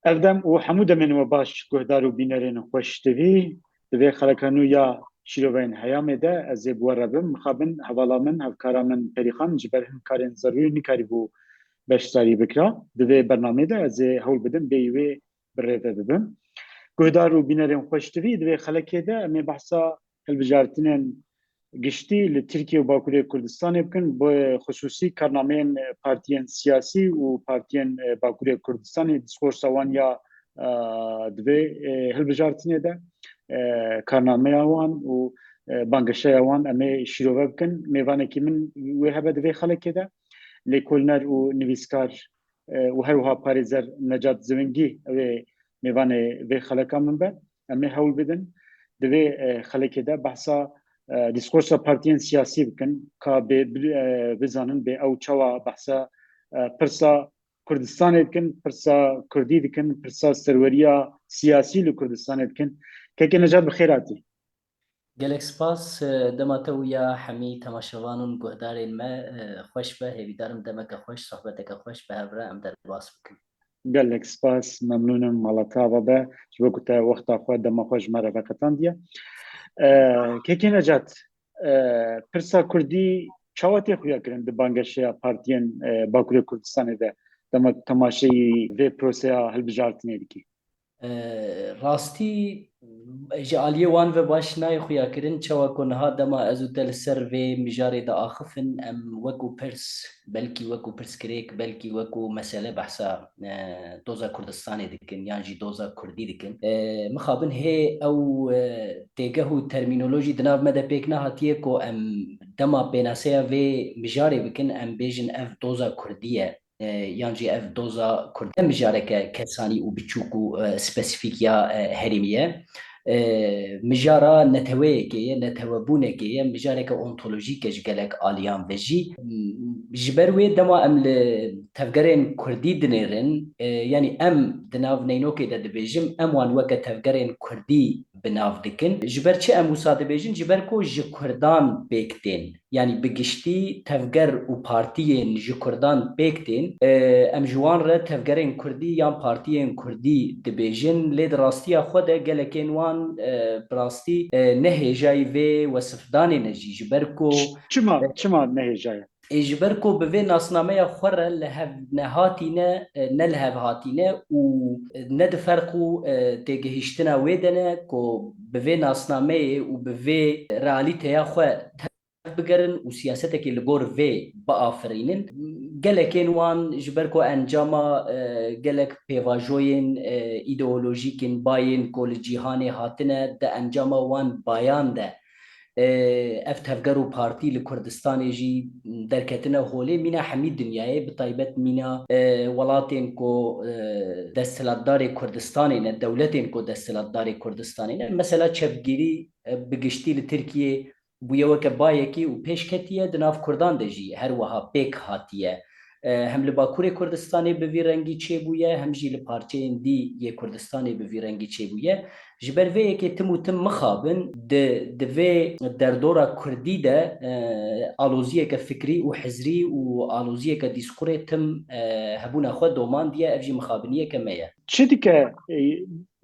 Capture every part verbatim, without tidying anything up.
Ev dem û hemû demên we baş, guhdar û bînerên Xweş T V. Di vê xeleka nû ya şîroveyên heyamê de ez ê bi we re bim. Mixabin hevala min, hevkara min Perîxan ji ber hin karên zerûrî nikarîbû beşdarî bikira. Di vê bernameyê de ez ê hewl bidim bêyî wê bi rê ve bibim. Guhdar û bînerên Xweş T V, di vê xelekê de em ê behsa hilbijartinên giştî li Tirkiye û Bakurê Kurdistanê bikin, bi xisûsî karnameyên partiyên siyasî û partiyên, e, Bakurê Kurdistanê, diskorsa wan ya, e, di vê, e, hilbijartinê de, e, karnameya wan û, e, bangeşeya wan em ê şîrove bikin. Mêvanekî min wê hebe di vê xelekê de, lêkolîner û nivîskar, e, û her wiha parêzer Necat Zivingî, ew ê mêvanê vê xeleka min be. Em ê hewl bidin di vê, e, xelekê de behsa, e, diskorsa partiyên siyasî bikin, ka bê, bi-, e, bizanin bê ew çawa behsa, e, pirsa Kurdistanê dikin, pirsa Kurdî dikin, pirsa serweriya siyasî li Kurdistanê dikin. Kekê Necat, bi xêr hatî. Gelek spas, e, dema te û ya hemî temaşevan û guhdarên me, e, xweş be. Hêvîdarim demeke xweş, sohbeteke xweş bi hev re em derbas bikin. Gelek spas, memnûn im, mala te ava be, ji bo ku te wexta xwe, dema xwe ji me re veqetandiye. E, Kekê Necat, e, pirsa Kurdî çawa tê xuyakirin di bangeşeya partiyên, e, Bakurê Kurdistanê de, dema temaşeyî vê proseya hilbijartinê dikî? E, rastî ji aliyê wan ve baş nayê xuyakirin, çawa ku niha dema ez û te li ser vê mijarê diaxifin, em wekû pirs, belkî wekû pirsgirêk, belkî wekû mesele behsa, e, doza Kurdistanê dikin yan jî doza Kurdî dikin. E, mixabin hê ew, e, têgeh û termînolojî di nav me de pêk nehatiye ku em dema pênaseya vê mijarê bikin, em bêjin ev doza Kurdî ye. E, yan jî ev doza Kurd ne mijareke kesanî û biçûk û, e, spesîfîk ya, e, herêmî ye. E, mijara neteweyekê ye, netewebûnekê ye, mijareke ontolojîk e ji gelek aliyan ve jî. M-, ji ber wê dema em li tevgerên Kurdî dinêrin, e, yanî em di nav neynokê de dibêjim, em wan weke tevgerên Kurdî bi nav dikin. Ji ber çi em wisa dibêjin? Ji ber ku ji Kurdan pêk tên. Yanî bi giştî tevger û partiyên ji Kurdan pêk tên. E, em ji wan re tevgerên Kurdî yan partiyên Kurdî dibêjin. Lê di rastiya xwe de gelekên wan, e, bi rastî, e, ne hêjayî vê wesifdanê ne jî. Ji ber ku Ç-, çima, e, çima ne hêja ye? Ê, ji ber ku bi vê nasnameya xwe re li hev nehatîne, e, ne li hev hatîne û ne di ferq û, e, têgihiştina wê de ne ku bi vê nasnameyê û bi vê realîteya xwe tev bigerin û siyasetekê li gor vê biafirînin. Gelekên wan ji ber ku encama, e, gelek pêvajoyên, e, îdeolojîk in, bayên ku li cîhanê hatine, di encama wan bayan de e, ev tevger û partî li Kurdistanê jî derketine holê, mîna hemî dinyayê, bi taybet mîna, e, welatên ku, e, desthilatdarê Kurdistanê ne, dewletên ku desthilatdarê Kurdistanê ne. Mesela çepgirî, e, bi giştî li Tirkiyê bûye weke bayekî û pêş ketiye, di nav Kurdan de jî her wiha pêk hatiye. E, hem li Bakurê Kurdistanê bi vî rengî çêbûye, hem jî li parçeyên dî yê Kurdistanê bi vî rengî çêbûye. Ji ber vê yekê tim û tim mixabin di, di vê derdora Kurdî de, e, aloziyeke fikrî û hizrî û aloziyeke dîskurê tim, e, hebûna xwe domandiye, ev jî mixabiniyeke me ye. Çi dike, e,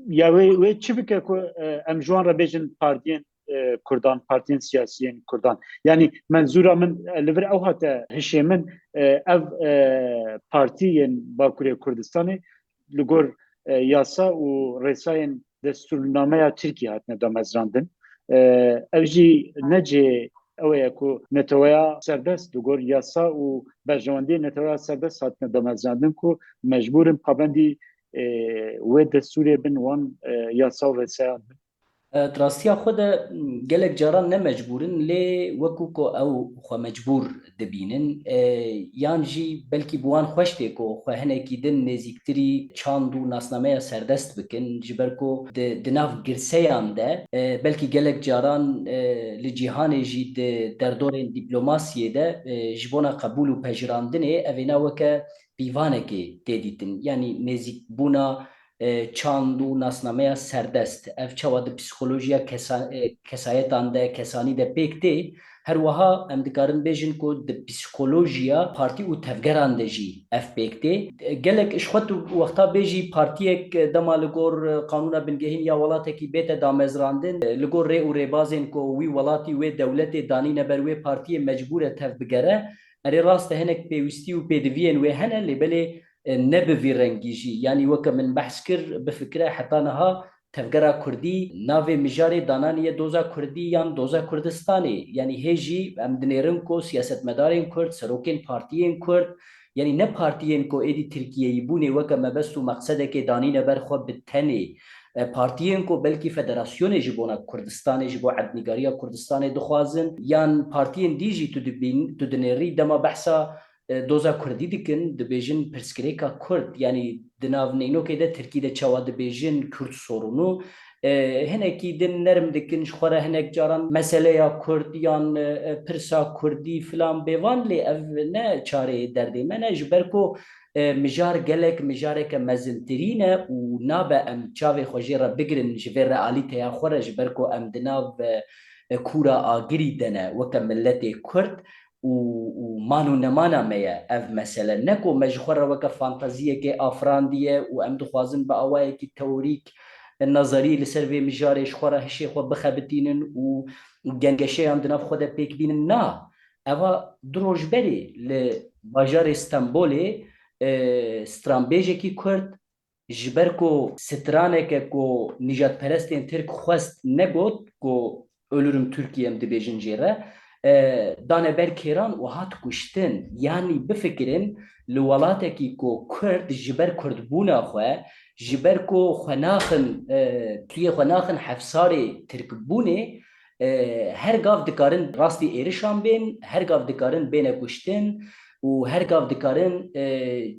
ya wê, wê çi bike ku, e, em ji wan re bêjin partiyên e, Kurdan, partiyên siyasî yên Kurdan. Yanî menzûra min, e, li vir ew hate hişê min, e, ev, e, partiyên Bakurê Kurdistanê li gor, e, yasa û rêsayên destûrnameya Tirkiyê hatine damezrandin. E, ev jî ne cihê ew ye ku neteweya serdest li gor yasa û berjewendiyê neteweya serdest hatine damezrandin ku mecbûr in pabendî, e, wê destûrê bin, wan, e, yasa û rêsayan bin. E, di rastiya xwe de, m, gelek caran ne mecbûr in, lê wekû ku ew xwe mecbûr dibînin, e, yan jî belkî bi wan xweş tê ku xwe hinekî din nêzîktirî çand û nasnameya serdest bikin, ji ber ku di, di nav girseyan de, e, belkî gelek caran, e, li cîhanê jî di derdorên dîplomasiyê de, e, ji bona qebûl û pejirandinê evêna weke pîvanekê tê dîtin. Yanî nêzîkbûna e, çand û nasnameya serdest. Ev çawa di psîkolojiya kesa-, e, kesayetan de, kesanî de pêk tê, Her wiha em dikarin bêjin ku di psîkolojiya partî û tevgeran de jî ev pêk tê. Gelek ji xwe tu wexta bêjî partiyek dema li gor qanûna bingehîn ya welatekî bête damezrandin, li gor rê û rêbazên ku wî welatî wê dewletê danîne ber wê partiyê mecbûr e tev bigere. Erê rast e hinek pêwîstî û pêdiviyên wê hene lê belê e, ne bi vî rengî jî. Yanî weke min behs kir, bifikire heta niha tevgera kurdî navê mijarê dananiye doza kurdî yan doza Kurdistanê. Yanî hê jî em dinêrin ku siyasetmedarên kurd, serokên partiyên kurd, yanî ne partiyên ku êdî tirkiyeyî bûnê weke mebest û meqsedekê danîne ber xwe bi tenê. E, partiyên ku belkî federasyonê ji bona Kurdistanê, ji bo erdnîgariya Kurdistanê dixwazin, yan partiyên dî jî tu dibîn-, tu dinêrî dema behsa e, doza kurdî dikin, dibêjin pirsgirêka kurd, yanî di nav neynokê de tirkî de çawa dibêjin kurd sorunu, e, hinekî din nerm dikin, ji xwe re hinek caran meseleya kurd yan, e, e, pirsa kurdî filan bêvan, lê ev ne çareyê derdê me ne, ji ber ku, e, mijar gelek mijareke mezintirîn e û nabe em çavê xwe jê re bigirin ji vê realîteya xwe re, ji ber ku em di nav, e, e, kûra agirî de ne weke miletê kurd û, û man û nemana me ye ev mesele. Ne ku me ji xwe re weke fantaziyekê afirandiye û em dixwazin bi awayekî teorîk, nazarî li ser vê mijarê ji xwe re hişê xwe bixebitînin û gengeşeyan di nav xwe de pêk bînin. Na, eva du roj berê li bajarê Stenbolê, e, stranbêjekî kurd, ji ber ku straneke ku nîjadperestên tirk xwest negot ku "Ölürüm Türkiye'm" dibêjin jê re, e, dane ber kêran û hat kuştin. Yanî bifikirin, li welatekî ku kurd ji ber kurdbûna xwe, ji ber ku xwe naxin, e, tuyê xwe naxin hefsarê tirkbûnê, e, her gav dikarin rastî êrişan bên, her gav dikarin bêne kuştin û her gav dikarin, e,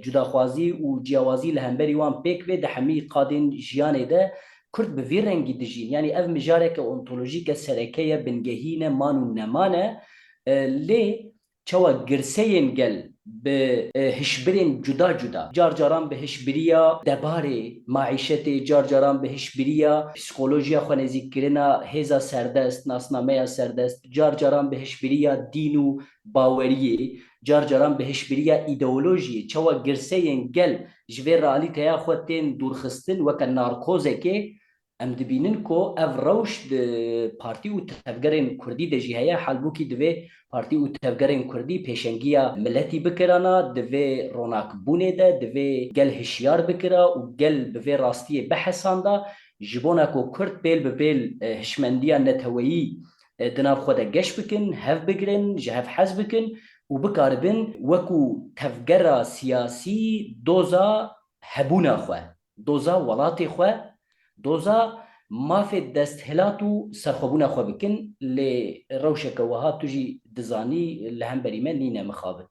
cudaxwazî û ciyawazî li hemberî wan pêk bê di hemî qadên jiyanê de. Kurd bi vî rengî dijîn. Yanî ev mijareke ontolojîk e, sereke ye, bingehîn e, man û neman e. E, lê çawa girseyên gel bi, e, hişbirên cuda cuda, car caran bi hişbiriya debarê, maîşetê, car caran bi hişbiriya psîkolojiya xwenezîkkirina hêza serdest, nasnameya serdest, car caran bi hişbiriya dîn û baweriyê, car caran bi hişbiriya îdeolojiyê, çawa girseyên gel ji vê realîteya xwe tên dûrxistin weke narkozekê, em dibînin ku ev rewş di partî û tevgerên kurdî de jî heye, halbûkî divê partî û tevgerên kurdî pêşengiya miletî bikirana, divê ronakbûnê de, divê gel hişyar bikira û gel bi vê rastiyê bihesanda, ji bona ku kurd pêl bi pêl, e, hişmendiya neteweyî, e, di nav xwe de geş bikin, hev bigrin, ji hev hez bikin û bikaribin wekû tevgera siyasî doza hebûna xwe, doza welatê xwe, doza mafê desthilat û serxwebûna xwe bikin, lê rewşeke wiha tu jî dizanî li hemberî me nîne mixabin.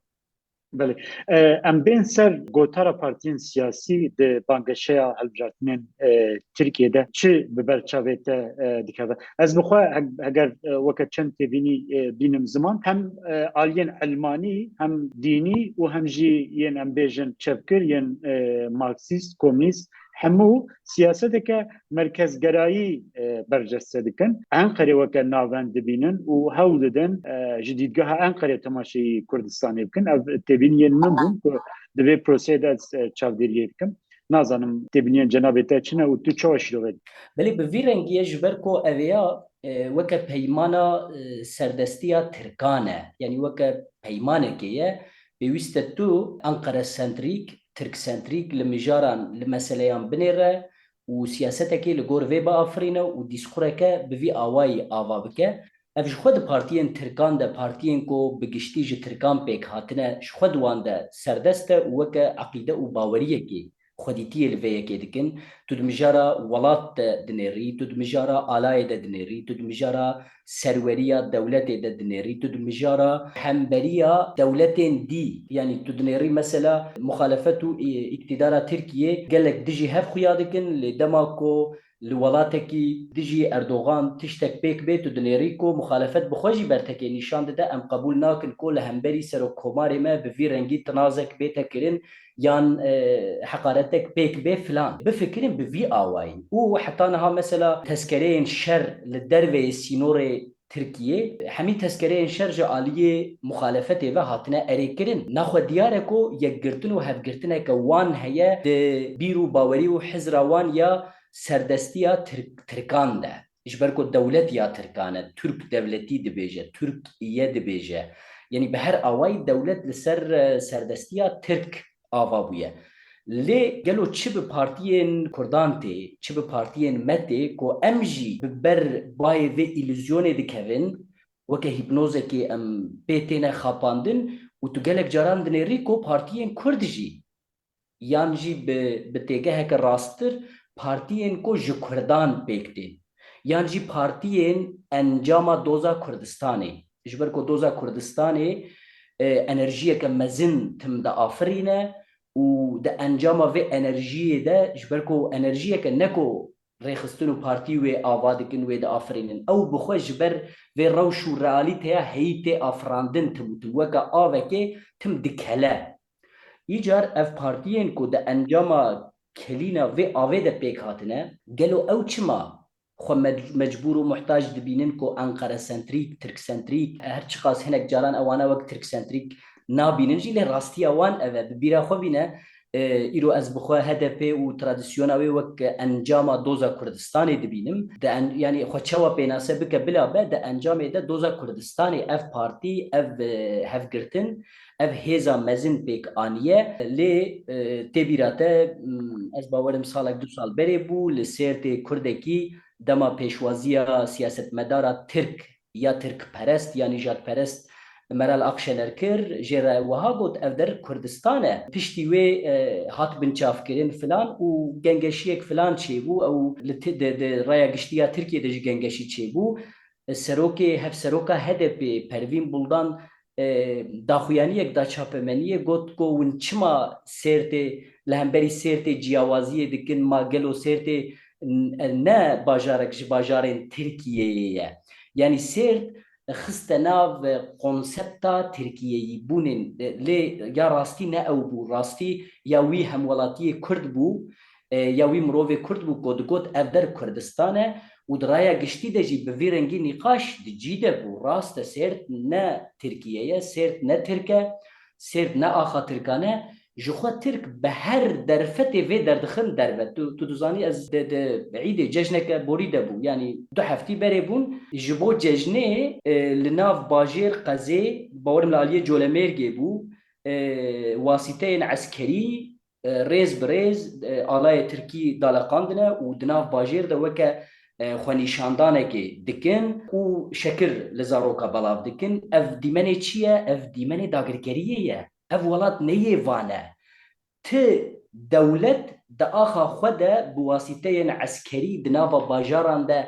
Belê. E, em bên ser gotara partiyên siyasî di bangeşeya hilbijartinên, e, Tirkiyê de çi bi ber çavê te, e, dikeve? Ez bi xwe he-, heger, e, weke çend têbînî, e, bînim ziman, hem, e, aliyên ilmanî, hem dînî û hem jî yên em bêjin çepgir, yên, e, marksîst, komînîst, hemû siyaseteke merkezgerayî, e, berceste dikin. Enqerê weke navend dibînin û hewl didin, e, ji dîtgeha Enqerê temaşeyî Kurdistanê bikin. Ev têbîniyên min bûn ku di vê proseyê de ez, e, çavdêriyê dikim. Nazanim têbîniyên cenabê te çi ne û tu çawa şîrove dikî? Belê, bi vî rengî ye, ji ber ku ev ê ya, e, weke peymana, e, serdestiya Tirkan e. Yanî weke peymanekê ye. Pêwîst e tu Enqere sentrîk, Tirk sentrîk li mijaran, li meseleyan binêre û siyasetekê li gor vê biafirîne û dîskureke bi vî awayî ava bike. Ev ji xwe di partiyên Tirkan de, partiyên ku bi giştî ji Tirkan pêk hatine, ji xwe di wan de serdest e û weke eqîde û baweriyekê xwedîtiyê li vê yekê dikin. Tu di mijara welat de dinêrî, tu di mijara alayê de dinêrî, tu di mijara serweriya dewletê de dinêrî, tu di mijara hemberiya dewletên dî, yanî tu dinêrî mesela muxalefet û î-, îktidara Tirkiyê gelek dijî hev xuya dikin, lê dema ku li welatekî dijî Erdogan tiştek pêk bê, tu dinêrî ku muxalefet bi xwe jî bertekê nîşan dide, em qebûl nakin ku li hemberî serokkomarê me bi vî rengî tinazek bête kirin, yan, e, heqaretek pêk bê filan. Bifikirin bi vî awayî. Û heta niha mesela tezkereyên şer li derveyê sînorê Tirkiyê, hemî tezkereyên şer ji aliyê muxalefetê ve hatine erêkirin. Naxwe diyar e ku yekgirtin û hevgirtineke wan heye di bîr û bawerî û hizra wan ya serdestiya Tirk-, Tirkan de. Ji ber ku dewlet ya Tirkan e, Türk devletî dibêje, Türkiye dibêje. Yanî bi her awayî dewlet li ser, e, serdestiya Tirk ava bûye. Lê gelo çi bi partiyên Kurdan tê, çi bi partiyên me tê ku em jî bi ber bayê vê îlûzyonê dikevin, weke hîpnozekê em pê têne xapandin û tu gelek caran dinêrî ku partiyên Kurd jî yan jî bi, bi têgeheke rasttir partiyên ku ji Kurdan pêk tên, yan jî partiyên encama doza Kurdistanê. Ji ber ku doza Kurdistanê, e, enerjiyeke mezin tim diafirîne û di encama vê enerjiyê de, ji ber ku enerjiyeke ne ku rêxistin û partî wê ava dikin, wê diafirînin. Ew bi xwe ji ber vê rewş û realîteya heyî tê afirandin tim û tim. Weke avekê tim dikele. Îcar ev partiyên ku di encama kelîna vê avê de pêk hatine, gelo ew çima xwe mec-, mecbûr û muhtac dibînin ku Enqeresentrîk, Tirksentrîk, her çiqas hinek caran ewana wek Tirksentrîk nabînin jî, lê rastiya wan ev e. Bi bîra xwe bîne, e, îro ez bi xwe H D P û tradisyona wê wek encama doza Kurdistanê dibînim. Di en-, yanî xwe çawa pênase bike bila be, di encamê de doza Kurdistanê ev partî, ev, e, hevgirtin, ev hêza mezin pêk aniye. Lê, e, tê bîra te, m, ez bawerim salek du sal berê bû, li Sêrtê Kurdekî dema pêşwaziya siyasetmedara Tirk ya tirkperest ya nîjadperest Meral Akşener kir, jê re wiha got, ev der Kurdistan e. Piştî wê, e, hat binçavkirin filan û gengeşiyek filan çêbû, ew li ti-, di, di raya giştî ya Tirkiyê de jî gengeşî çêbû. E, serokê, hevseroka H D P Pervîn Buldan, e, daxuyaniyek da çapemeniyê, got ku hûn çima Sêrtê, li hemberî Sêrtê ciyawaziyê dikin, ma gelo Sêrtê n-, ne bajarek ji bajarên Tirkiyeyê ye? Yanî Sêrt xiste nav konsepta Tirkiyeyîbûnên, lê ya rastî ne ew bû. Rastî ya wî hemwelatiyê Kurd bû, e, ya wî mirovê Kurd bû ku digot ev der Kurdistan e û di raya giştî de jî bi vî rengî nîqaş di cî de bû. Rast e, Sêrt ne Tirkiye ye, Sêrt ne Tirk e, Sêrt ne axa Tirkan e. Ji xwe Tirk bi her derfetê vê derdixin derve. Tu, tu dizanî ez di, di îdê cejneke borî de bû. Yanî du heftî berê bûn. Ji bo cejnê, e, li nav bajêr qezê, bawerim li aliyê Colemêrgê bû, e, wasîteyên eskerî, e, rêz bi rêz, e, alayê Tirkî daleqandine û di nav bajêr de weke, e, xwenîşandanekê dikin û şekir li zaroka belav dikin. Ev dîmenê çi ye? Ev dîmenê dagirkeriyê ye. Ev welat ne yê van e. Ti dewlet di axa xwe de bi wasîteyên eskerî di nava bajaran de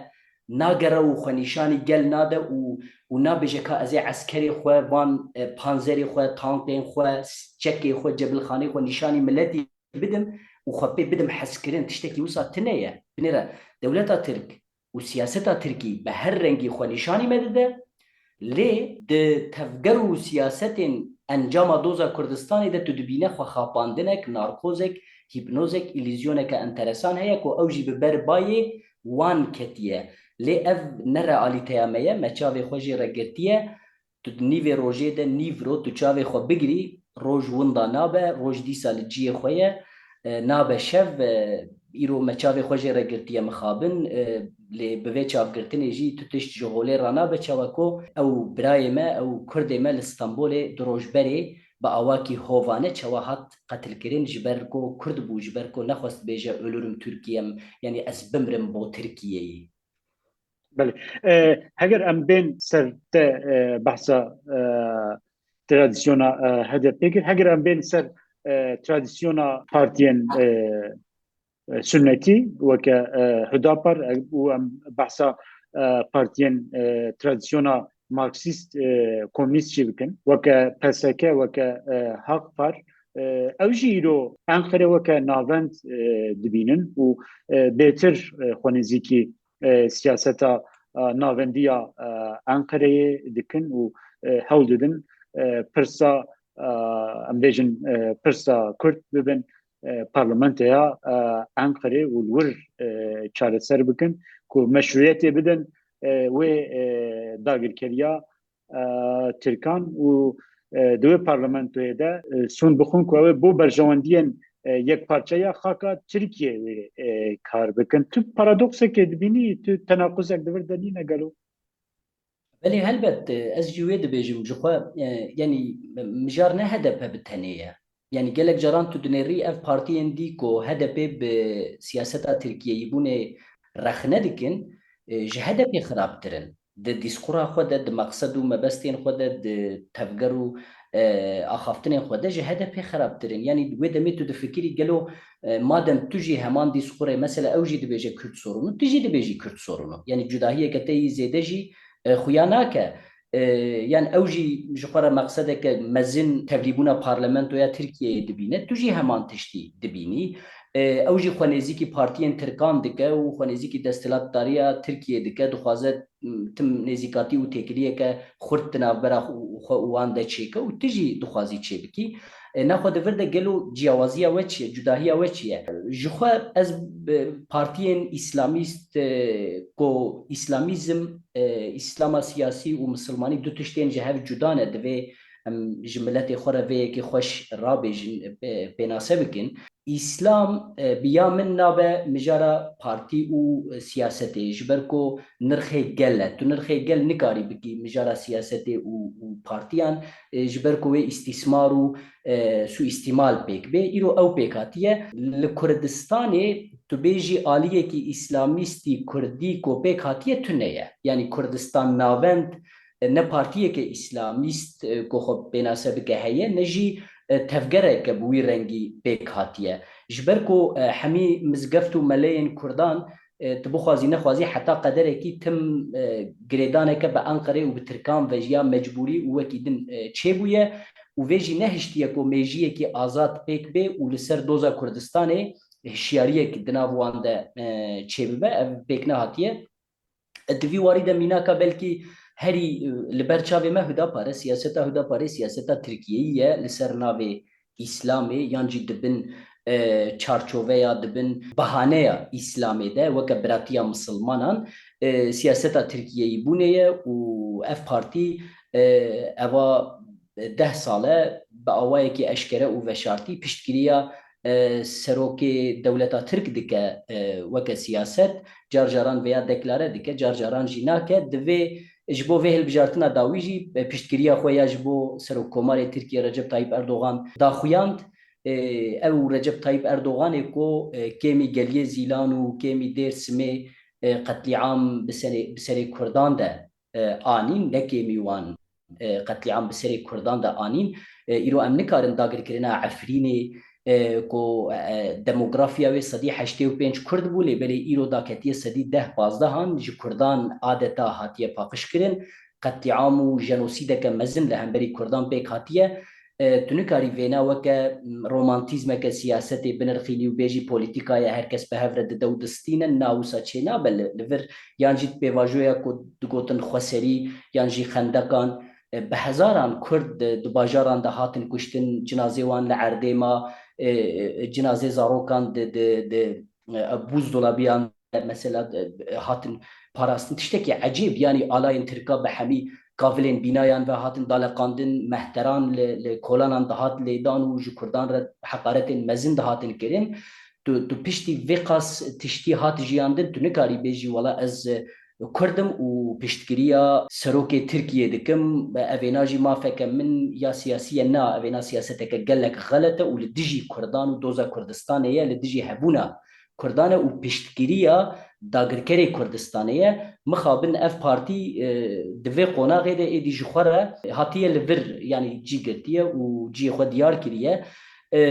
nagere û xwenîşanî gel nade û, û nabêje ka ez ê eskerê xwe, van, e, panzerê xwe, tankên xwe, çekê xwe, cebilxanê xwe nîşanî miletî bidim û xwe pê bidim hezkirin, tiştekî wisa tune ye. Binêre dewleta Tirk û siyaseta Tirkî bi her rengî xwe nîşanî me dide, lê di tevger û siyasetên encama doza Kurdistanê de tu dibîne xwe xapandinek, narkozek, hîpnozek, îlîzyoneke enteresan heye ku ew jî bi ber bayê wan ketiye. Lê ev ne realîteya me ye, me çavê xwe jê re girtiye. Tu di nîvê rojê de nîvro tu çavê xwe bigirî, roj winda nabe, roj dîsa li ciyê xwe ye, e, nabe şev, e, îro me çavê xwe jê re girtiye mixabin, e, lê bi vê çavgirtinê jî tu tişt ji holê ranabe, çawa ku ew birayê me, ew kurdê me li Stenbolê du roj berê bi awakî hovane çawa hat qetilkirin, ji ber ku kurd bû, ji ber ku nexwest bêje ölürüm Türkiye'm, yanî ez bimrim bo Tirkiyeyê. Belê. E, heger em bên ser te, e, behsa, e, tradisyona, e, H D P kir, heger em bên ser, e, tradisyona partiyên, e, e, sunnetî, weke, e, Hudapar, e, û em behsa, e, partiyên, e, tradisyona Marksîst, e, komînîst jî bikin, weke P S K, weke, e, Hak Par, e, ew jî îro Enqere weke navend, e, dibînin û, e, bêtir, e, xwe nêzîkî, e, siyaseta, e, navendiya, e, Enqereyê dikin û, e, hewl didin, e, pirsa, e, em bêjin, e, pirsa Kurd bibin, e, parlamentoya, e, Enqerê û li wir, e, çareser bikin ku meşrûyetê bidin, e, wê, e, dagirkeriya, e, Tirkan û, e, di wê parlamentoyê de, e, sûnd bixwin ku ew ê bo berjewendiyên, e, yekparçeya xaka Tirkiyeyê wê, e, kar bikin. Tu paradoksekê dibînî, tu tenaquzek di vir de nîne gelo? Belê, helbet, e, ez jî wê dibêjim, ji xwe, e, yanî mijar ne H D P bi tenê ye. Yanî gelek caran tu dinêrî ev partiyên dî ku H D P bi siyaseta Tirkiyeyîbûnê rexne dikin, e, ji H D P xirabtir in. Di dîskura xwe de, di meqsed û mebestên xwe de, di tevger û, e, axaftinên xwe de ji H D P xirabtir in. Yanî wê demê tu difikirî gelo, e, madem tu jî heman dîskurê, mesela ew jî dibêje Kurd sorunu, tu jî dibêjî Kurd sorunu. Yanî cudahiyeke te yî zêde jî, e, xuya nake. E, yan ew jî ji xwe re meqsedeke mezin tevlîbûna parlamentoya Tirkiyeyê dibîne, tu jî heman tiştî dibînî. E, ew jî xwe nêzîkî partiyên Tirkan dike û xwe nêzîkî desthilatdariya Tirkiyê dike, dixwaze, m, tim nêzîkatî û têkiliyeke xurt di navbera xwe, xwe û wan de çêke û tu jî dixwazî çêbikî. E, naxwe di vir de gelo ciyawaziya we çi ye, cudahiya we çi ye? Ji xwe ez bi partiyên îslamîst, e, ku îslamîzm, e, îslama siyasî û misilmanî du tiştên ji hev cuda ne, divê em ji miletê xwe re vê yekê xweş rabêjin, e, pênase bikin. Îslam, e, bi ya min nabe mijara partî û siyasetê, ji ber ku nirxê gel e. Tu nirxê gel nikarî bikî mijara siyasetê û, û partiyan, e, ji ber ku wê îstîsmar û, e, suîstîmal pêk bê. Îro ew pêk hatiye. Li Kurdistanê tu bêjî aliyekî îslamîstî kurdî ku pêk hatiye tune ye. Yanî Kurdistan Navend, e, ne partiyeke îslamîst, e, ku xwe pênase bike heye, ne jî, e, tevgereke bi wî rengî pêk hatiye. Ji ber ku, e, hemî mizgeft û meleyên kurdan, e, tu bixwazî nexwazî heta qederekî tim, e, girêdaneke bi Enqerê û bi Tirkan ve ji ya mecbûrî û wekî din, e, çêbûye û vê jî nehiştiye ku mêjiyekî azad pêk bê û li ser doza Kurdistanê hişyariyek di nav wan de, e, çêbibe. Ev pêk nehatiye. Di vî warî de mînaka belkî herî, e, li ber çavê me Hudaparê, siyaseta Hudaparê, siyaseta Tirkiyeyî ye li ser navê Îslamê, yan jî di bin, e, çarçoveya, di bin bahaneya Îslamê de, weke biratiya misilmanan, e, siyaseta Tirkiyeyîbûnê ye û ev partî, e, eva deh sal e bi awayekî eşkere û veşartî piştgiriya, e, serokê dewleta Tirk dike, e, weke siyaset, car caran vêya deklare dike, car caran jî nake. Divê ji bo vê hilbijartina dawî jî, e, piştgiriya xwe ya ji bo Serokkomarê Tirkiye Recep Tayyip Erdogan daxuyand. E, ew Recep Tayyip Erdoganê ku, e, kêmî geliyê Zîlan û kêmî Dêrsimê, e, qetlîam bi serê, bi serê Kurdan de, e, anîn, ne kêmî wan, e, qetlîam bi serê Kurdan de anîn. E, îro em nikarin dagirkirina Efrînê, e, ku, e, demografiya wê sedî heştê û pênc Kurd bû, lê belê îro daketiye sedî deh pazdehan ji Kurdan adeta hatiye paqijkirin. Qetlîam û jenosîdeke mezin li hemberî Kurdan pêk hatiye. E, tu nikarî vêna weke, m, romantîzmeke siyasetê binirxînî û bêjî polîtîka ye, her kes bi hev re dide û distîne, na wisa çênabe li, li vir, yan jî di pêvajoya ku digotin xweserî yan jî xendekan, e, bi hezaran Kurd di, di bajaran de hatin kuştin, cinazê wan li erdê ma, e, e, cinazê zarokan di, di, di, e, buzdolabiyan de mesela, e, hatin parastin. Tiştekî ecêb, yanî alayên Tirka bi hemî kavilên bînayan ve hatin daleqandin, mehteran li, li kolanan dihat lêdan û ji Kurdan re heqaretên mezin dihatin kirin. Tu, tu piştî vê qas tiştî hat jiyandin, tu nikarî bêjî, wela ez, e, Kurd im û piştgiriya serokê Tirkiyê dikim, evêna jî mafeke min ya siyasî ye. Na, evêna siyaseteke gelek xelet e û li dijî Kurdan û doza Kurdistanê ye, li dijî hebûna Kurdan e û piştgiriya dagirkerê Kurdistanê ye. Mixabin ev partî, e, di vê qonaxê de êdî ji xwe re hatiye li vir, yanî cî girtiye û cihê xwe diyar kiriye. E,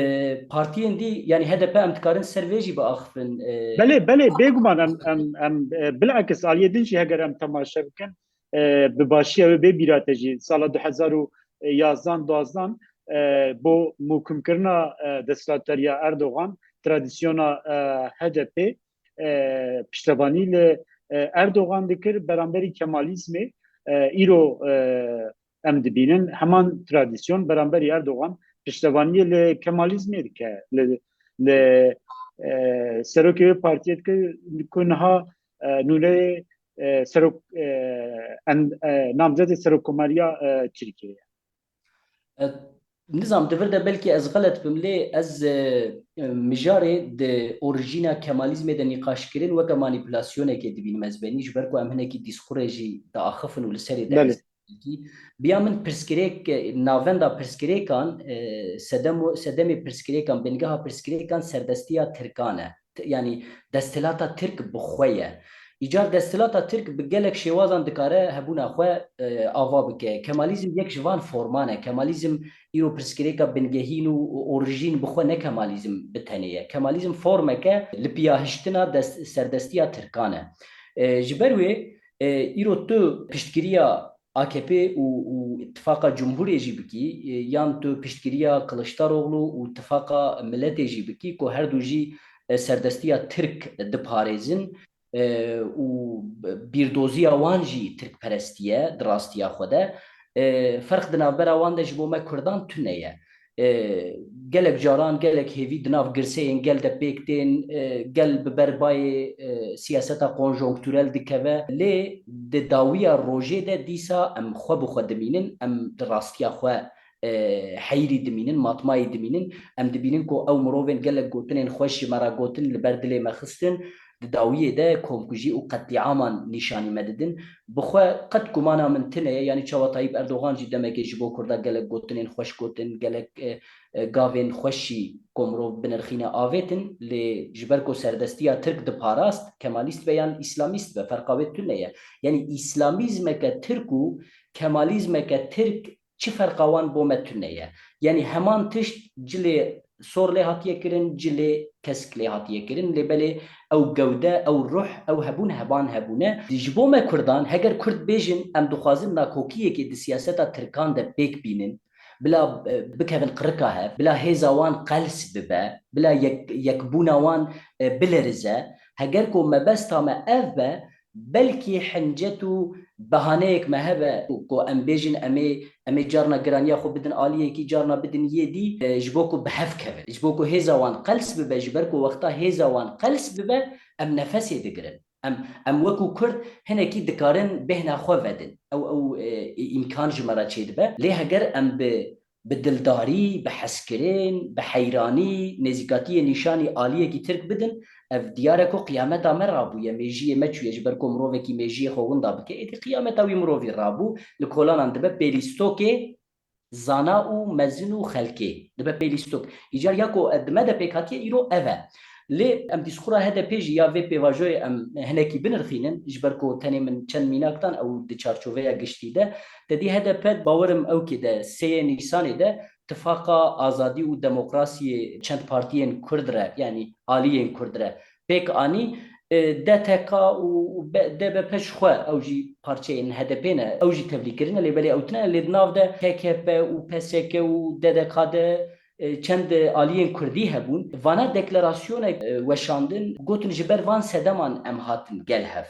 partiyên dî, yanî H D P, em dikarin ser vê jî biaxifin. E, Belê, belê, bêguman em, em, em, e, bilakis aliyê din jî heger em temaşe bikin, e, bi başî ew ê bê bîra te jî sala du hezar û yazdan duwazdan, e, bo muhkimkirina, e, desthilatdariya Erdogan, tradisyona, e, H D P, e, piştevanî li, e, Erdogan dikir beramberî Kemalîzmê, e, îro, e, em dibînin heman tradisyon beramberî Erdogan piştevaniyê li Kemalîzmê dike, li, li, e, serokê wê partiyê dike ku niha, e, nûnerê, e, serok, e, en, e, namzedê serokkomariya, e, Tirkiyeyê. E, nizam, di vir de belkî ez xelet bim, lê ez, e, e, mijarê di orîjîna Kemalizmê de nîqaşkirin weke manîpulasyonekê dibînim ez benî, ji ber ku em hinekî dîskurê jî diaxifin û li serê de Belê. Biya min pirsgirêk, navenda pirsgirêkan, e, sedem-, sedemê pirsgirêkan, bingeha pirsgirêkan serdestiya Tirkan e. T-, yanî desthilata Tirk bi xwe ye. Îcar desthilata Tirk bi gelek şêwazan dikare hebûna xwe, e, ava bike. Kemalizm yek ji van forman e. Kemalizm îro pirsgirêka bingehîn û orîjîn bi xwe ne Kemalizm bi tenê ye. Kemalizm formeke lipiyahiştina dest-, serdestiya Tirkan e. E, ji ber wê, e, îro tu piştgiriya A K P û, û Tifaqa Cumhurê jî bikî, e, yan tu piştgiriya Kiliçdaroglu û Tifaqa Miletê jî bikî, ku her du jî, e, serdestiya Tirk diparêzin, e, û bîrdoziya wan jî tirkperestî ye di rastiya xwe de. E, ferq di navbera wan de ji bo me Kurdan tune ye. E, gelek caran, gelek hêvî di nav girseyên gel de pêk tên, e, gel bi ber bayê, e, siyaseta konjonkturel dikeve. Lê di dawiya rojê de dîsa em xwe bi xwe dimînin, em di rastiya xwe, e, heyrî dimînin, matmayî dimînin. Em dibînin ku ew mirovên gelek gotinên xweş ji me re gotin, li ber dilê me xistin, di dawiyê de komkujî û qetlîaman nîşanî me didin. Bi xwe qet gumana min tune ye, yanî çawa Tayyip Erdogan jî demekê ji bo Kurda gelek gotinên xweş gotin, gelek, e, e, gavên xweş jî ku mirov binirxîne avêtin, lê ji ber ku serdestiya Tirk diparast, Kemalîst be yan Îslamîst be, ferqa wê tune ye. Yanî Îslamîzmeke Tirk û Kemalîzmeke Tirk çi ferqa wan bo me tune ye. Yanî heman tişt cilê sor lê hatiye kirin, cilê kesk lê hatiye kirin, lê belê ew gewde, ew ruh, ew hebûn heban hebûne. Ji bo me Kurdan, heger Kurd bêjin, em dixwazin nakokiyekê di siyaseta Tirkan de pêk bînin, bila, e, bikevin qirika hev, bila hêza wan qels bibe, bila yek-, yekbûna wan, e, bilerize. Heger ku mebesta me ev be, belkî hincet û behaneyek me hebe ku em bêjin em ê, em ê carna giraniya xwe bidin aliyekî, carna bidin yê dî, e, ji bo ku bi hev kevin. Ji bo ku hêza wan qels bibe, ji ber ku wexta hêza wan qels bibe, em nefesê digirin. Em, em wekû Kurd hinekî dikarin bêhna xwe vedin. Ew, ew, e, îmkan ji me re çêdibe. Lê heger em bi, bi dildarî, bi hezkirin, bi heyranî, nêzîkatiyê nîşanî aliyekî Tirk bidin, ev diyar e ku qiyameta me rabûye, mêjiyê me çûye, ji ber ku mirovekî mêjiyê xwe winda bike, êdî qiyameta wî mirovî rabû, li kolanan dibe pêlîstokê zana û mezin û xelkê, dibe pêlîstok. Îcar ya ku di me de pêk hatiye îro ev e. Lê em dîskura H D P jî ya vê pêvajoyê em hinekî binirxînin, ji ber ku tenê min çend mînak dan ew di çarçoveya giştî de. Te dî H D P bawerim ewkê de sêyê Nîsanê de Tifaqa Azadî û Demokrasiyê çend partiyên Kurd re, yanî aliyên Kurd re pêk anî. E, D T K û, û B-, D B P ji xwe ew jî parçeyên H D P ne, ew jî tevlî kirine, lê belê ew tune, lê di nav de K K P û P S K û D D K de, e, çend aliyên Kurdî hebûn. Vana deklarasyonek, e, weşandin, gotin ji ber van sedeman em hatin gel hev.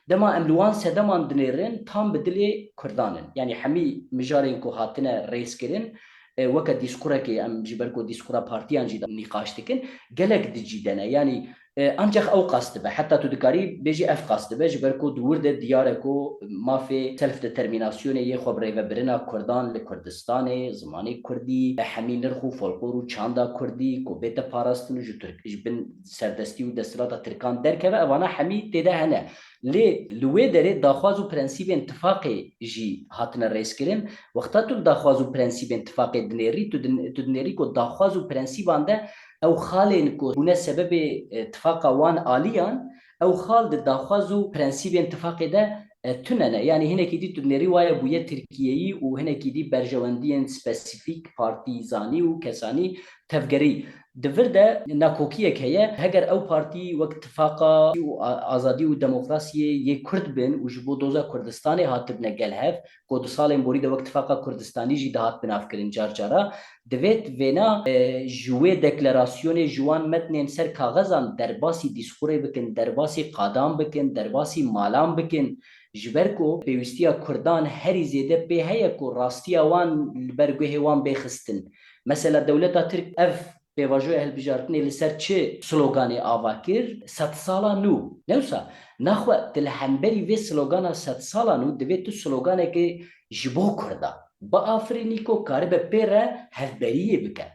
Dema em li wan sedeman dinêrin, tam bi dilê Kurdan in. Yanî hemî mijarên ku hatine rêzkirin, e, weke dîskurekê em ji ber ku dîskura partiyan jî de nîqaş dikin, gelek di cî de ne. Yanî, e, ancax ew qas dibe. Heta tu dikarî bêjî ev qas dibe, ji ber ku di wir de diyar e ku mafê self-determinasyonê yê xwe bi rêvebirina Kurdan li Kurdistanê, zimanê Kurdî, hemî nirx û folklor û çanda Kurdî ku bête parastin û ji Tirk, ji bin serdestî û desthilata Tirkan derkeve, evana hemî tê de hene. Lê li wê derê daxwaz û prensîbên tifaqê jî hatine rêzkirin. Wexta tu daxwaz û prensîbên tifaqê dinêrî, tu din-, tu dinêrî ku daxwaz û prensîban de ew xalên ku bûne sebebê, e, tifaqa wan aliyan, ew xal di daxwaz û prensîbên tifaqê de, e, tune ne. Yanî hinekî dî tu dinêrî waye bûye Tirkiyeyî û hinekî dî berjewendiyên spesîfîk, partîzanî û kesanî tevgerî. Di vir de nakokiyek heye, heger ew partî wek Tifaqa û A-, Azadî û Demokrasiyê yê Kurd bin û ji bo doza Kurdistanê hatibine gel hev, ku di salên borî de wek Tifaqa Kurdistanî jî dihat binavkirin car cara, divêt vêna, e, ji wê deklarasyonê, ji wan metnên ser kaxezan derbasî dîskurê bikin, derbasî qadan bikin, derbasî malan bikin, ji ber ku pêwîstiya Kurdan herî zêde pê heye ku rastiya wan li ber guhê wan bê xistin. Mesela dewleta Tirk ev pêvajoya hilbijartinê li ser çi sloganê ava kir? Sedsala nû. Ne wisa? Naxwe tu li hemberî vê slogana sedsala nû divê tu sloganekê ji bo Kurda biafirînî ku karibe pê re hevberiyê bike.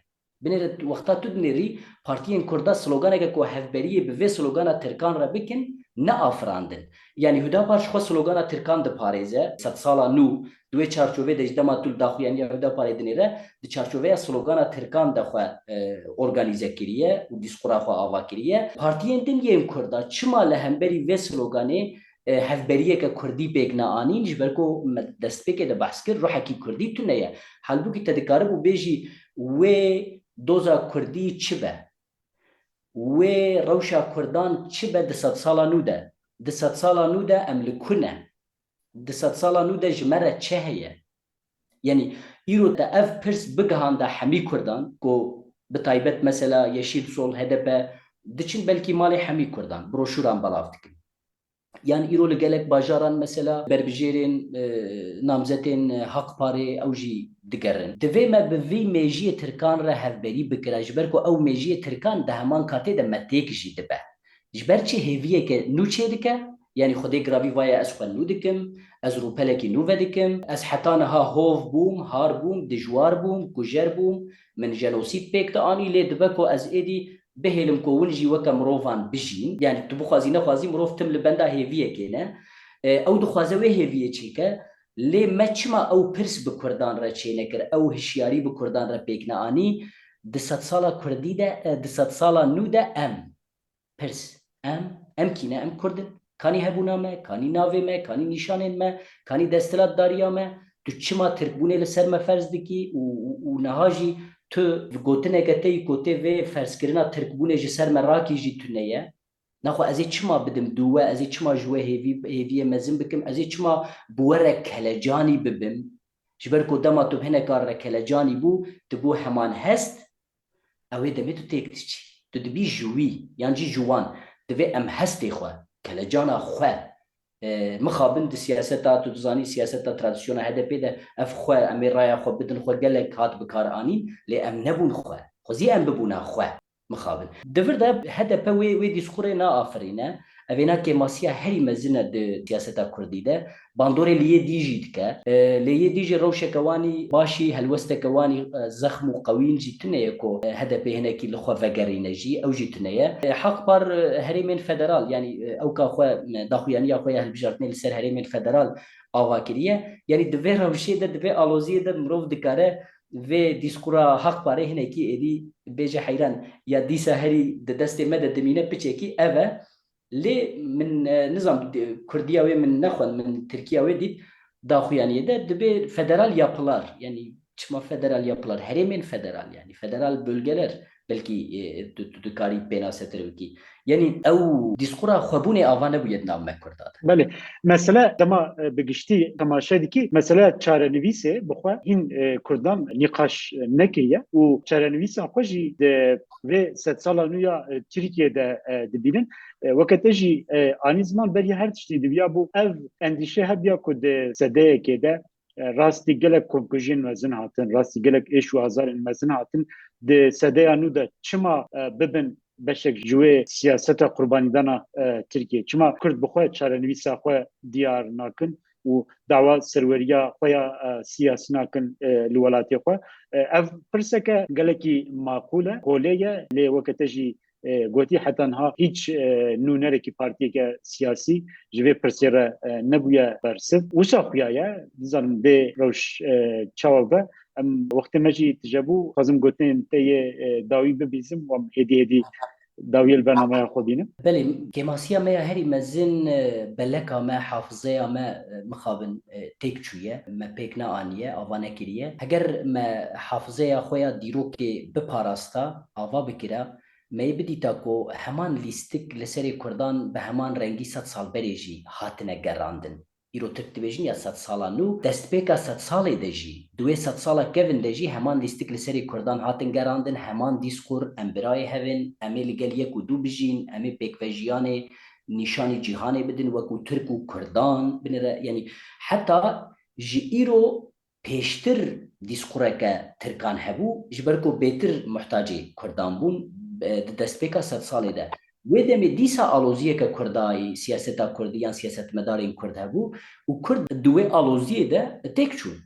Binêre wexta tu dinêrî partiyên Kurda sloganeke ku hevberiyê bi vê slogana Tirkan re bikin, neafirandin. Yanî Hudapar ji xwe slogana Tirkan diparêze, sedsala nû, di wê çarçovê de ji dema tu li daxuyaniya Hudaparê dinêre, di çarçoveya slogana Tirkan de xwe, e, organîze kiriye û dîskura xwe ava kiriye. Partiyên din yên Kurda çima li hemberî vê sloganê, e, hevberiyeke Kurdî pêk neanîn, ji ber ku me destpêkê de behs kir, ruhekî Kurdî tune ye. Halbûkî te dikaribû bêjî wê doza Kurdî çi be? Wê rewşa Kurdan çi be di sedsala nû de? Di sedsala nû de em li ku ne? Di sedsala nû de ji me re çi heye? Yanî îro te ev pirs bigihanda hemî Kurdan ku bi taybet mesela Yeşîl Sol, H D P diçin belkî malê hemî Kurdan, broşûran belav dikin. Yan îro li gelek bajaran mesela berbijêrên, e, namzetên, e, Haq Parê ew jî digerin. Divê me bi vî mêjiyê Tirkan re hevberî bikira, ji ber ku ew mêjiyê Tirkan di heman katê de me têk jî dibe. Ji ber çi hêviyeke nû çêdike? Yanî Xwedê giravî vaye ez xwe nû dikim, ez rûpelekî nû vedikim, ez heta niha hov bûm, har bûm, dijwar bûm, kujer bûm, min jenosîd pêk dianî, lê dibe ku ez êdî bihêlim ku hûn jî weke mirovan bijîn. Yanî tu bixwazî nexwazî mirov tim li benda hêviyekê ne. E, ew dixwaze wê hêviyê çêke. Lê me çima ew pirs bi Kurdan re çênekir, ew hişyarî bi Kurdan re pêk neanî? Di sedsala Kurdî de, e, di sedsala nû de em. Pirs. Em, em kî ne? Em Kurd in. Kanî hebûna me, kanî navê me, kanî nîşanên me, kanî desthilatdariya me? Tu çima Tirkbûnê li ser me ferz dikî û, û, û niha jî tu gotineke te yî ku tê vê ferzkirina Tirkbûnê ji ser me rakî jî tune ye? Naxwe ez ê çima bidim dû we, ez ê çima ji we hêvî, hêviyê mezin bikim, ez ê çima bi we re kelecanî bibim? Ji ber ku dema tu bi hineka re kelecanî bû, tu bû heman hest, ew ê demê tu têk diçî. Tu dibî ji wî, yan jî ji wan. Divê em hestê xwe, kelecana xwe, e, mixabin di siyaseta, tu dizanî siyaseta tradisyona H D P de ev xwe, em ê raya xwe bidin xwe gelek hat bi kar anîn, lê em nebûn xwe. Xwezî em bibûna xwe, mixabin. Di vir de H D P wê, wê dîskurê naafirîne. Ev ê na kêmasiya herî mezin e di siyaseta Kurdî de. Bandorê li yê dî jî dike. E, lê yê dî jî rewşeke wanî başî, helwesteke wanî, e, zexm û qewîn jî tune ye ku, e, H D P hinekî li xwe vegerîne jî, ew jî tune ye. E, Haq Par, e, herêmên federal, yanî, e, ewka xwe, e, daxuyaniya xwe ya hilbijartinê li ser herêmên federal ava kiriye. Yanî di vê rewşê de, di vê aloziyê de mirov dikare vê dîskura Haq Parê hinekî êdî bêje heyran, ya dîsa herî di destê me de dimîne piçekî ev e. Lê min, e, nizam, e, kurdiya wê min nexwend, min tirkiya wê dît, daxuyaniyê de dibê federal yapılar, yanî çima federal yapılar, herêmên federal, yanî federal bölgeler, belkî, e, tu, tu dikarî pênasetir bikî. Yanî ew dîskura xwebûnê ava nebûye di nav me Kurda de. Belê, mesele dema, e, bi giştî temaşe dikî, mesele çarenivîsê bi xwe hîn, e, Kurdan nîqaş, e, nekiriye û çarenivîsa xwe jî di vê sedsala nû ya, e, Tirkiyê de, e, dibînin. E, weke te jî, e, anî ziman, berî her tiştî diviya bû ev endîşe hebiya ku di sedeyekê de, e, rastî gelek komkujiyên mezin hatin, rastî gelek êş û azarên mezin hatin. Di sedeya nû de çima, e, bibin beşek ji wê siyaseta qurbanîdana, e, Tirkiyê? Çima Kurd bi xwe çarenivîsa xwe diyar nakin û dawa serweriya xwe ya, e, siyasî nakin, e, li welatê xwe? E, ev pirseke gelekî maqûl e, holê ye, lê weke te jî, e, gotî, heta niha hîç, e, nûnerekî partiyeke siyasî ji vê pirsê re, e, nebûye bersiv. Wisa xuya ye, dizanim vê rewş, e, çawa be. Em wextê me jî tije bû, xwazim gotinên te yê, e, dawî bibîzim, wan hêdî hêdî dawiyê li bernameya xwe bînim. Belê, kêmasiya me ya herî mezin, e, beleka me, hafizeya me, e, mixabin, e, têk çûye, me pêk neaniye, ava nekiriye. Heger me hafizeya xwe ya dîrokê biparasta, ava bikira, me yê bidîta ku heman lîstik li serê Kurdan bi heman rengî sed sal berê jî hatine gerandin. Îro Tirk dibêjin ya sedsala nû, destpêka sedsalê de jî, di wê sedsala kevin de jî heman lîstik li serê Kurdan hatin gerandin, heman dîskur, em birayê hev in, em ê li gel yek û du bijîn, em ê pêkvejiyanê nîşanî cîhanê bidin, wekû Tirk û Kurdan binêre, yanî heta ji îro pêştir dîskureke Tirkan hebû, ji ber ku bêtir muhtacê Kurdan bûn, e, di destpêka sedsalê de. Wê demê dîsa aloziyeke Kurdayî, siyaseta Kurdî yan siyasetmedarên Kurd hebû û Kurd di wê aloziyê de têk çûn.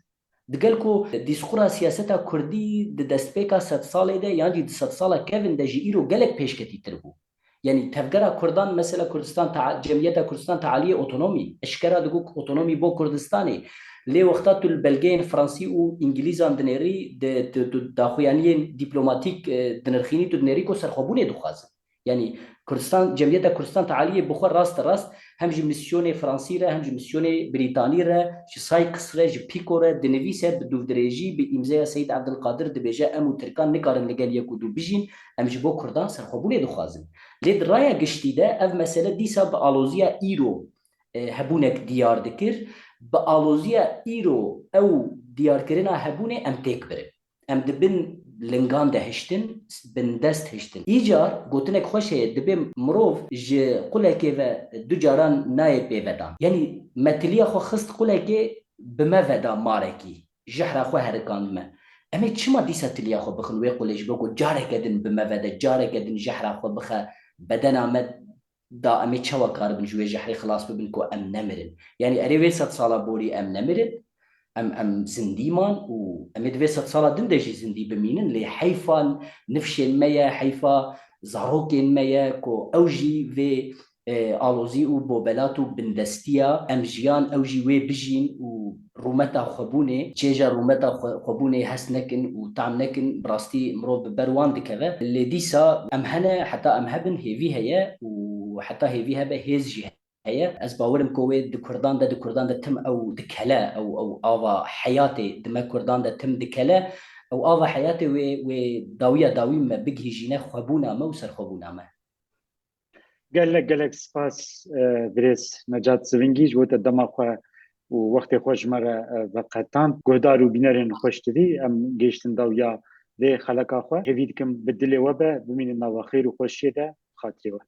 Digel ku dîskura siyaseta Kurdî di destpêka sedsalê de yan jî di sedsala kevin de ji îro gelek pêşketîtir bû. Yanî tevgera Kurdan, mesela Kurdistan, ta-, Cemiyeta Kurdistan Tealiyê Otonomî, eşkera digot otonomî bo Kurdistanê. Lê wexta tu li belgeyên Fransî û Îngilîzan dinêrî, di, di, di daxuyaniyên dîplomatîk, e, dinirxînî, tu dinêrî ku serxwebûnê dixwazin. Yanî Kurdistan, Cemiyeta Kurdistan Tealiyê bi xwe rast rast hem ji mîsyonê Fransî re, hem ji mîsyonê Brîtanî re, ji Sykes re, ji Picot re dinivîse, bi dûvdirêjî, bi îmzeya Seyîd Evdilqadir dibêje, em û Tirkan nikarin li gel yek û du bijîn, em ji bo Kurdan serxwebûnê dixwazin. Lê di raya giştî de ev mesele dîsa bi aloziya îro, e, hebûnek diyar dikir. Bi aloziya îro ew diyarkirina hebûnê em têk birin. Em di bin lingan de hiştin, bindest hiştin. Îcar gotinek xweş heye, dibê mirov ji qulekê ve du caran nayê pê vedan. Yanî me tiliya xwe xist qulekê, bi me veda marekî. Jehra xwe herikand me. Em ê çima dîsa tiliya xwe bixin wê qulê ji bo ku careke din bi me vede, careke din jehra xwe bixe bedena me, da em ê çawa karibin ji wê jehrê xilas bibin ku em nemirin? Yanî erê wê sedsala borî em nemirin, em, em zindî man û em ê di vê sedsala din de jî zindî bimînin, lê heyfa nifşên me ye, heyfa zarokên me ye ku ew jî vê, e, alozî û bobelat û bindestiya em jiyan, ew jî wê bijîn û rûmeta xwebûnê, çêja rûmeta xwe-, xwebûnê hes nekin û tam nekin, bi rastî mirov bi ber wan dikeve. Lê dîsa em hene, heta em hebin hêvî heye û heta hêvî hebe hêz jî heye. Ez bawerim ku wê di Kurdan de, di Kurdan de tim ew dikele, ew, ew ava heyatê di me Kurdan de tim dikele, ew ava heyatê wê, wê dawiya dawî me bigihîjîne xwebûna me û serxwebûna me. Gelek, gelek spas, e, birêz Necat Sivingî, ji bo te dema xwe û wextê xwe ji me re, e, veqetand. Guhdar û bînerên Xweş T V, em gihiştin dawiya vê xeleka xwe. Hêvî dikim bi dilê we be, bimînin nava xêr û xweşiyê de, xatirê we.